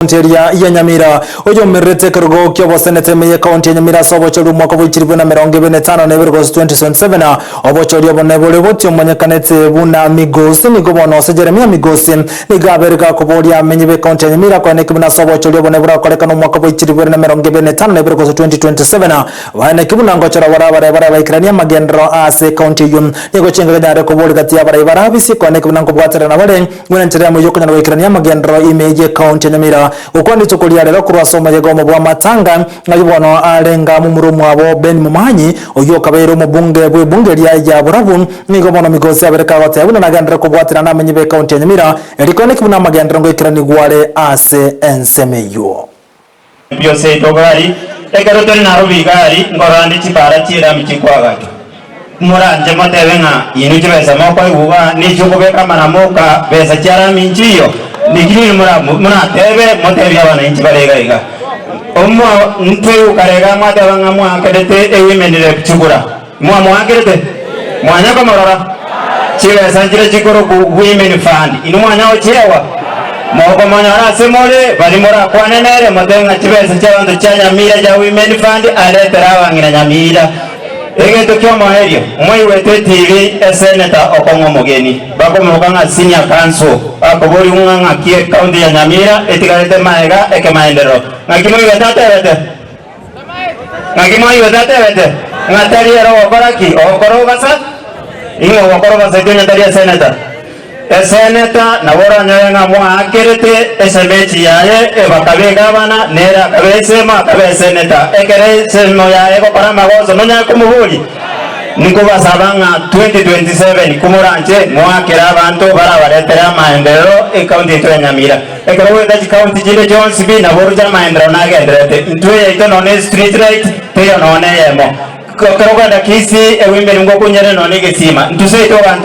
Ekaunti eria ya Nyamira, oyomererete ekerogo ki'obosenete ime y'ekaunti ya Nyamira ase obochori omwaka bwa chilifu na emerongo ebere na etano na ebere gose 2027. Obochori obonene bore botio omonyekanete buna Migosi nigo bono ase Jeremia Migosi nigo abere gakoboria amenyi b'ekaunti ya Nyamira koeneki buna ase obochori obonene borakorekane omwaka bwa chilifu ibere na emerongo ebere na etano na ebere gose 2027 baeneki buna ngochora bare abare bare baikeranie amagenderero ase ekaunti eyio. Nigo chingaki nyare koboria gati y'abarai bare abisi koeneki buna nkobwaterana bare Buna enchera yamo y'okonyara goikerania amagenderero ime y'ekaunti ya Nyamira, gokwana rituko ria rero korwa ase omoyega omo bw'amatanga, ng'ai bono arenge momura omwabo Ben Momanyi, oyio okabeire omobunge bw'ebunge eria ya Borabu, nigo bono Migosi abere kagoteba buna nagenderere kobwaterana namenyi b'ekaunti ya Nyamira, erio koeneki buna amagenderero ngoikeranigwa are ase ensemo eyio. Bionsi yaito gari, ekero tore Nairobi igari, nkorora nde chipara chi'erami chikoagachwa. Moranche motebe ng'a inwe chibesa mokoigwa iga nechi'okobeka amaramo oka besa chi'arami nchiyo? Niki riri moratebe motebie abananchi bare iga iga? Omo ntwe kare iga mwateba ng'a mwakerete ewomen rep chikura. Mwamoakerete? Mwanya komorora? Chibesa nchire chikorokwa Women Fund. Inwe mwanya gochiegwa? Mokomonyora ase more, baria morakwane nere, motebe ng'a chibesa chi'abanto chia Nyamira chia Women Fund aretere abang'ina Nyamira. Egento ki'omoerio, mwaigwete etibi eseneta okong'a omogeni, bakomoroka ng'a Senior Counsel, akoborigwa ng'a ng'aki ecounty ya Nyamira etigarete maega ekemaenderero. Ng'aki mwaigwete atebete? Naki mwaigwete atebete, ng'a tari ere ogokora ki? Ogokora obasa? Ing'o ogokora obasa ekio onye tari eseneta? Eseneta nabo oranyore ng'a mwaakerete esemechi yaye ebakaba egabana, nere akaba esemo, akaba eseneta. Ekero esemo yaye egokora amagoso nonyare komoboria? Ninkobasaba ng'a 2027 komoranche moakere abanto barabaretere amaenderero ecounty yaito ya Nyamira. Ekero goeta chikaunti chinde chionsi pi nabo oroche amaenderero nagendererete. Intwe yaito nonya ne street light teiyo nonya neyemo. Ekero okogenda Kisii ewimeri ngokunyere nonya egesima. Intwe seito abanto.